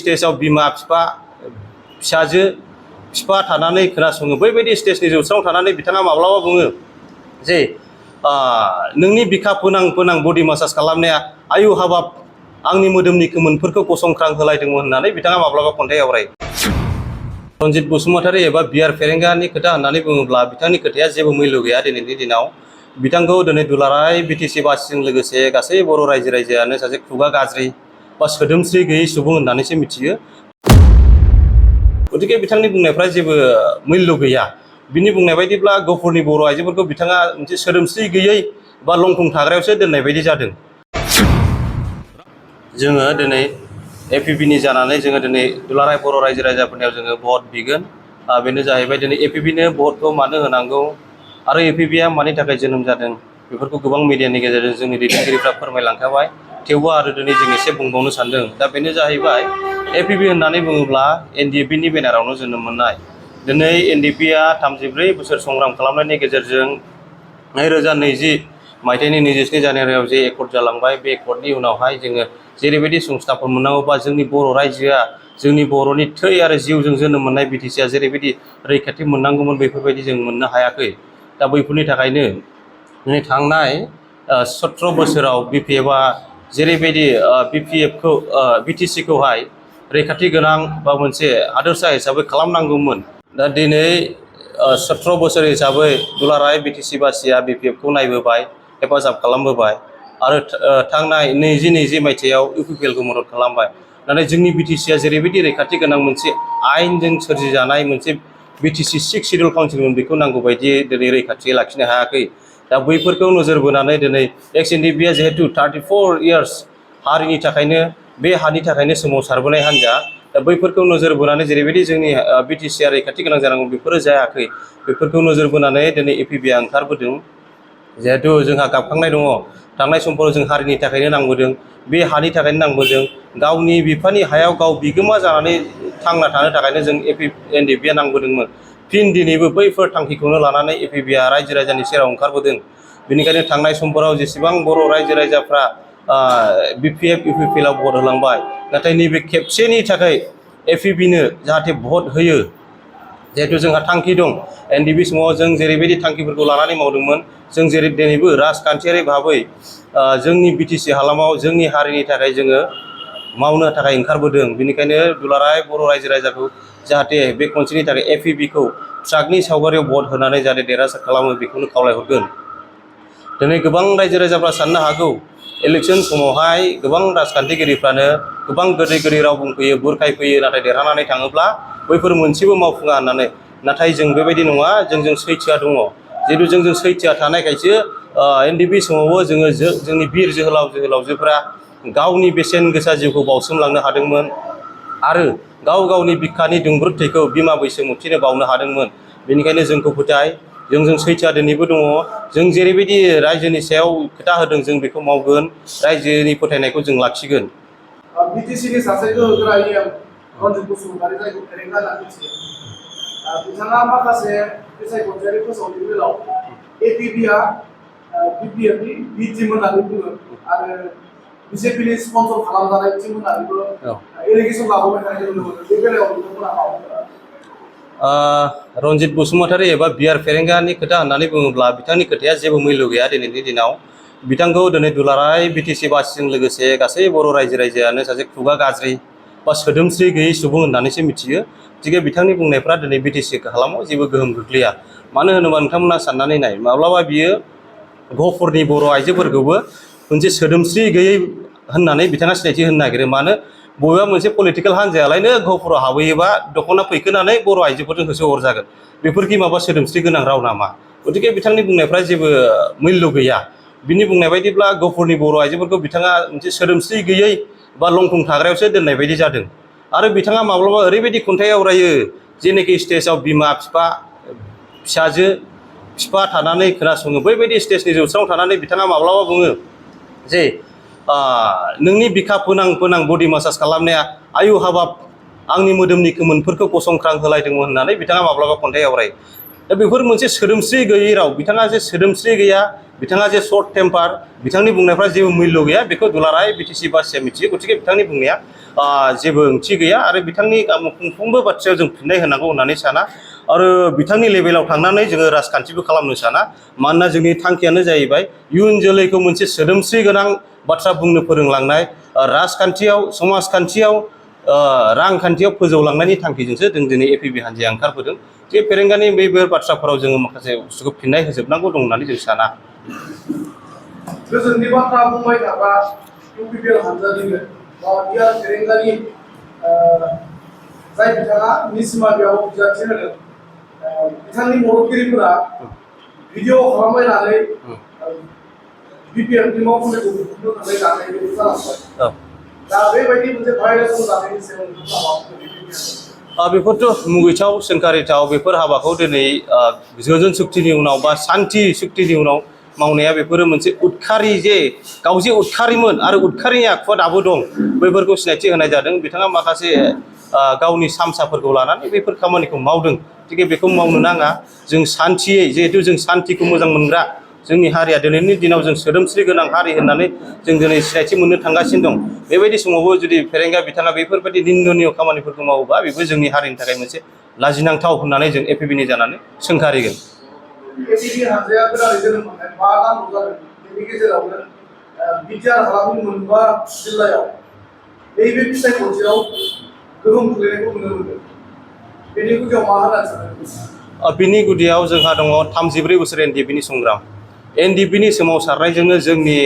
स्टेजाव बिमा बिफा फिसाजो बिफा थानानै खोनासङो बैबायदि स्टेजनि जौस्राङाव थानानै बिथाङा माब्लाबा बुङो जे नोंनि बिखा फोनां बडि मासाज खालामनाया आयु हाबाब आंनि मोदोमनि खोमोनफोरखौ गसंख्रां होलायदोंमोन होननानै बिथाङा माब्लाबा खन्थाइ आवरायो। रनजित बसुमतारी एबा बिआर फेरेंगानि खोथा होननानै बुङोब्ला बिथांनि खोथाया जेबो मैल्य गैया। दिनैनि दिनाव बिथांखौ दिनै दुलाराय बिटिसि बासिजों लोगोसे गासै बर' रायजोआनो सासे खुगा गाज्रि बा सोदोमस्रि गैयै सुबुं होननानैसो मिथियो। गतिके बिथांनि बुंनायफ्रा जेबो मैल्य गैया। बिनि बुंनाय बायदिब्ला गहपुरनि बर' आइजोफोरखौ बिथाङा मोनसे सोदोमस्रि गैयै बा लंथं थाग्रायावसो दोननाय बायदि जादों। जोङो दिनै एपिबिनि जानानै जोङो दिनै दुलाराय बर' रायजोफोरनियाव जोङो भट बिगोन। बेनो जाहैबाय दिनै एपिबिनो भटखौ मानो होनांगौ आरो एपिबिया मानि थाखाय जोनोम जादों बेफोरखौ गोबां मिडियानि गेजेरजों जोंनि दैदेनगिरिफ्रा फोरमायलांखाबाय। थेवबो आरो दिनै जों एसे बुंबावनो सानदों। दा बेनो जाहैबाय एपिबि होननानै बुङोब्ला एनडिएफबिनि बेनारावनो जोनोम मोननाय। दिनै एनडिएफबिआ 34 बोसोर संग्राम खालामनायनि गेजेरजों 2020 मायथाइनि 27 जानुवारियाव जे एकर्ड जालांबाय, बे एकर्डनि उनावहाय जोङो जेरैबायदि संस्थाफोर मोननांगौबा जोंनि बर' रायजोआ जोंनि बर'नि थै आरो जिउजों जोनोम मोननाय बिटिसिआ जेरैबायदि रैखाथि मोननांगौमोन बेफोरबायदि जों मोननो हायाखै। दा बैफोरनि थाखायनो दिनै थांनाय 17 बोसोराव बिपिएफआ जेरैबायदि बिटिसिखौहाय रैखाथि गोनां बा मोनसे हादोरसा हिसाबै खालामनांगौमोन। दा दिनै 17 बोसोर हिसाबै दुलाराय बिटिसि बासिया बिपिएफखौ नायबोबाय, हेफाजाब खालामबोबाय आरो थांनाय 2020 मायथाइयाव इउपिपिएलखौ मदद खालामबाय। नाथाय जोंनि बिटिसिआ जेरैबायदि रैखाथि गोनां मोनसे आयेनजों सोरजिजानाय मोनसे बिटिसि 6 शिड्युल काउन्सिलमोन, बेखौ नांगौ बायदियै दिनै रैखाथि लाखिनो हायाखै। दा बैफोरखौ नोजोर बोनानै दिनै एक्स एनडिएफबिआ जिहेतु 34 इयार्स हारिनि थाखायनो बे हानि थाखायनो सोमावसारबोनाय हान्जा, दा बैफोरखौ नोजोर बोनानै जेरैबायदि जोंनि बिटिसिआ रैखाथि गोनां जानांगौ बेफोरो जायाखै। बेफोरखौ नोजोर बोनानै दिनै एपिबिआ ओंखारबोदों। जिहेतु जोंहा गाबखांनाय दङ, थांनाय समफोराव जों हारिनि थाखायनो नांबोदों, बे हानि थाखायनो नांबोदों, गावनि बिफानि हायाव गाव बिगोमा जानानै थांना थानो थाखायनो जों एनडिएफबिआ नांबोदोंमोन। फिन दिनैबो बैफोर थांखिखौनो लानानै एपिबिआ रायजो राजानि सेराव ओंखारबोदों। बेनिखायनो थांनाय समफोराव जेसेबां बर' रायजोफ्रा बिपिएफ इउपिपिएलआव भट होलांबाय, नाथाय नैबे खेबसेनि थाखाय एपिबिनो जाहाथे भट होयो। जिहेतु जोंहा थांखि दं, एनडिएफबि समाव जों जेरैबायदि थांखिफोरखौ लानानै मावदोंमोन, जों जेरै दिनैबो राजखान्थियारि भाबै जोंनि बिटिसि हालामाव जोंनि हारिनि थाखाय जोङो मावनो थाखाय ओंखारबोदों। बेनिखायनो दुलाराय बर' रायजोखौ जाहाथे बे खनसेनि थाखाय एपिबिखौ ट्राकनि सावगारियाव भट होनानै जाहाथे देरहासार खालामो बेखौनो खावलायहरगोन। दिनै गोबां रायजो राजाफ्रा साननो हागौ इलेक्सन समावहाय गोबां राजखान्थिगिरिफ्रानो गोबां गोदै राव बुंफैयो, बुरखायफैयो, नाथाय देरहानानै थाङोब्ला बैफोर मोनसेबो मावफुङा होननानै। नाथाय जों बेबायदि नङा, जोंजों सैथोआ दङ। जिहेतु जोंजों सैथोआ थानायखायसो एनडिएफबि समावबो जोंनि बिर जोहोलावजोफोरा गावनि बेसेन गोसा जिउखौ बावसोमलांनो हादोंमोन आरो गावनि बिखानि दुंब्रुद थैखौ बिमा बैसोमुथिनो बावनो हादोंमोन। बेनिखायनो जोंखौ फोथाय, जोंजों सैथोआ दिनैबो दङ। जों जेरैबायदि रायजोनि सायाव खोथा होदों जों बेखौ मावगोन, रायजोनि फोथायनायखौ जों लाखिगोन। बिटिसिनि सासे गोहोगोरा एम रनजित बसुमतारी, जायखौ फेरेंगा होनना मिथियो, बिथाङा माखासे बिसायख'थियारि फोसावनायनि बेलायाव एपिबिआ बिपिएफनि बि टिम होननानै बुङो आरो बिजेपिनि स्पन्सर खालामजानाय टिम होननानैबो एलिगेसन लाबोबाय थानाय नुनो मोनो। बे बेलायाव नोंथांमोना माबाफोर रनजित बसुमतारी एबा बिआर फेरेंगानि खोथा होननानै बुङोब्ला बिथांनि खोथाया जेबो मैल्य गैया। दिनैनि दिनाव बिथांखौ दिनै दुलाराय बिटिसि बासिजों लोगोसे गासै बर' रायजोआनो सासे खुगा गाज्रि बा सोदोमस्रि गैयै सुबुं होननानैसो मिथियो। गतिके बिथांनि बुंनायफ्रा दिनै बिटिसि हालामाव जेबो गोहोम गोग्लैया। मानो होनोबा नोंथांमोना साननानै नाय, माब्लाबा बियो गहपुरनि बर' आइजोफोरखौबो मोनसे सोदोमस्रि गैयै होननानै बिथाङा सिनायथि होनो नागिरो। मानो, बबेबा मोनसे पलिटिकेल हान्जायालायनो गहपुराव हाबहैयोबा दख'ना फैखोनानै बर' आइजोफोरजों होसो हरजागोन। बेफोरखि माबा सोदोमस्रि गोनां राव नामा? गतिके बिथांनि बुंनायफ्रा जेबो मैल्य गैया। बिनि बुंनाय बायदिब्ला गहपुरनि बर' आइजोफोरखौ बिथाङा मोनसे सोदोमस्रि गैयै बा लंथं थाग्रायावसो दोननाय बायदि जादों। आरो बिथाङा माब्लाबा ओरैबायदि खन्थाइ आवरायो, जेनोखि स्टेजाव बिमा बिफा फिसाजो बिफा थानानै खोनासङो बैबायदि स्टेजनि जौस्राङाव थानानै बिथाङा माब्लाबा बुङो जे नोंनि बिखा फोनां बडि मासाज खालामनाया आयु हाबाब आंनि मोदोमनि खोमोनफोरखौ गसंख्रां होलायदोंमोन होननानै बिथाङा माब्लाबा खन्थाइ आवरायो। दा बेफोर मोनसे सोदोमस्रि गैयै राव बिथाङा जे सोदोमस्रि गैया बिथाङा जे सर्ट टेम्पार बिथांनि बुंनायफ्रा जेबो मुल्य गैया बेखौ दुलाराय बिटिसि बासिया मिथियो गतिके बिथांनि बुंनाया जेबो ओंथि गैया आरो बिथांनि फंफ्रोमबो बाथ्रायाव जों फिननाय होनांगौ होननानै साना आरो बिथांनि लेभेलाव थांनानै जोङो राजखान्थिबो खालामनो साना मानोना जोंनि थांखियानो जाहैबाय इयुन जोलैखौ मोनसे सोदोमस्रि गोनां बाथ्रा बुंनो फोरोंलांनाय राजखान्थियाव समाजखान्थियाव रांखान्थियाव फोजौलांनायनि थांखिजोंसो जों दिनै एपिबि हान्जाया ओंखारबोदों जे फेरेंगानि बैफोर बाथ्राफोराव जोङो माखासे बुस्थुखौ फिननाय होजोबनांगौ दं होननानै जों साना गोजोननि बाथ्रा बुंबाय थाबा इउपिपिएल हानजानिनो बा बिआर फेरेंगानि जाय बिथाङा निसिमा बेयाव बिजाथि होदों बिथांनि मददगिरिफोरा भिडिअ खालामबायनानै बिपिएलनि मावफुंनायखौ बुथुमनो थाखाय जानाय बायदि जालांबाय दा बेबायदि मोनसे भाइरास जानायनि सायाव नोंथाङा बेफोरथ' मुगैथाव सोंखारिथाव बेफोर हाबाखौ दिनै गोजोन सुक्तिनि उनाव बा सान्थि सुक्तिनि उनाव मावनाया बेफोरो मोनसे उदखारि जे गाव जे उदखारिमोन आरो उदखारिनि आखुआ दाबो दं बैफोरखौ सिनायथि होनाय जादों बिथाङा माखासे गावनि सामसाफोरखौ लानानै बैफोर खामानिखौ मावदों थिग बेखौ मावनो नाङा जों सान्थियै जिहेथु जों सान्थिखौ मोजां मोनग्रा जोंनि हारिया दिनैनि दिनाव जों सोदोमस्रि गोनां हारि होननानै जों दिनै सिनायथि मोननो थांगासिनो दं बेबायदि समावबो जुदि फेरेंगा बिथाङा बेफोरबायदि निन्दनीय खामानिफोरखौ मावोबा बेबो जोंनि हारिनि थाखाय मोनसे लाजिनांथाव होननानै जों एपिबिनि जानानै सोंखारिगोन एपिबि हानजाया गोदानै जोनोम मोननाय 5 दानल' जादों बेनि गेजेरावनो बिटिआर हालामनि मोनबा जिल्लायाव नैबे बिसायख'थियाव गोहोम खोलैनायखौ नुनो मोनदों बेनि गुदियाव मा होननानै सानो बिनि गुदियाव जोंहा दङ 33 बोसोर एनडिएफबिनि संग्राम एनडिएफबिनि सोमावसारनायजोंनो जोंनि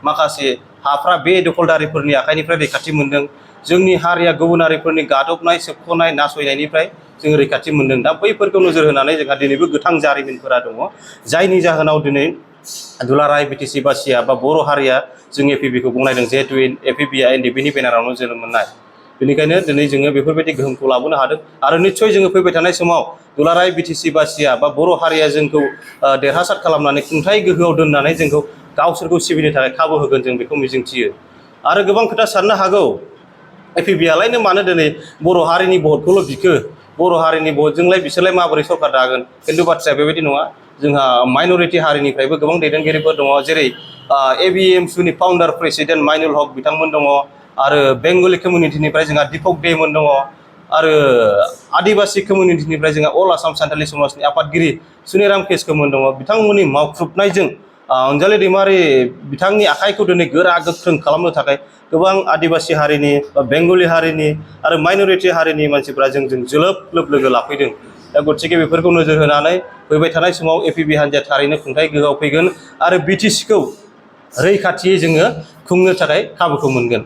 माखासे हाफ्रा बे दखलदारिफोरनि आखाइनिफ्राय रैखाथि मोनदों जोंनि हारिया गुबुनारिफोरनि गादबनाय सोबख'नाय नासयनायनिफ्राय जों रैखाथि मोनदों दा बैफोरखौ नोजोर होनानै जोंहा दिनैबो गोथां जारिमिनफोरा दङ जायनि जाहोनाव दिनै दुलाराय बिटिसि बासिया बा बर' हारिया जों एपिबिखौ गनायदों जिहेतु एपिबिआ एनडिएफबिनि बेनारावनो जोनोम मोननाय बेनिखायनो दिनै जोङो बेफोरबायदि गोहोमखौ लाबोनो हादों आरो निस्सय जोङो फैबाय थानाय समाव दुलाराय बिटिसि बासिया बा बर' हारिया जोंखौ देरहासार खालामनानै खुंथाय गोहोआव दोननानै जोंखौ गावसोरखौ सिबिनो थाखाय खाबु होगोन जों बेखौ मिजिंथियो आरो गोबां खोथा साननो हागौ एपिबिआलायनो मानो दिनै बर' हारिनि भटखौल' बिखो बर' हारिनि भटजोंलाय बिसोरलाय माबोरै सरकार दागोन खिन्थु बाथ्राया बेबायदि नङा जोंहा माइन'रिटि हारिनिफ्रायबो गोबां दैदेनगिरिफोर दङ जेरै एबिएमसुनि फाउन्डार प्रेसिडेन्ट माइनुल हक बिथांमोन दङ आरो बेंगलि कमिउनिटिनिफ्राय जोंहा दीपक देमोन दङ आरो आदिबासि कमिउनिटिनिफ्राय जोंहा अल आसाम सान्थालि समाजनि आफादगिरि सुनिराम केसकमोन दङ बिथांमोननि मावख्रुबनायजों अनजालि दैमारि बिथांनि आखाइखौ दिनै गोरा गोख्रों खालामनो थाखाय गोबां आदिबासि हारिनि बा बेंगलि हारिनि आरो माइन'रिटि हारिनि मानसिफ्रा जोंजों जोलोब लोगो लाफैदों दा गतिके बेफोरखौ नोजोर होनानै फैबाय थानाय समाव एपिबि हान्जाया थारैनो खुंथाय गोहोआव फैगोन आरो बिटिसिखौ रैखाथियै जोङो खुंनो थाखाय खाबुखौ मोनगोन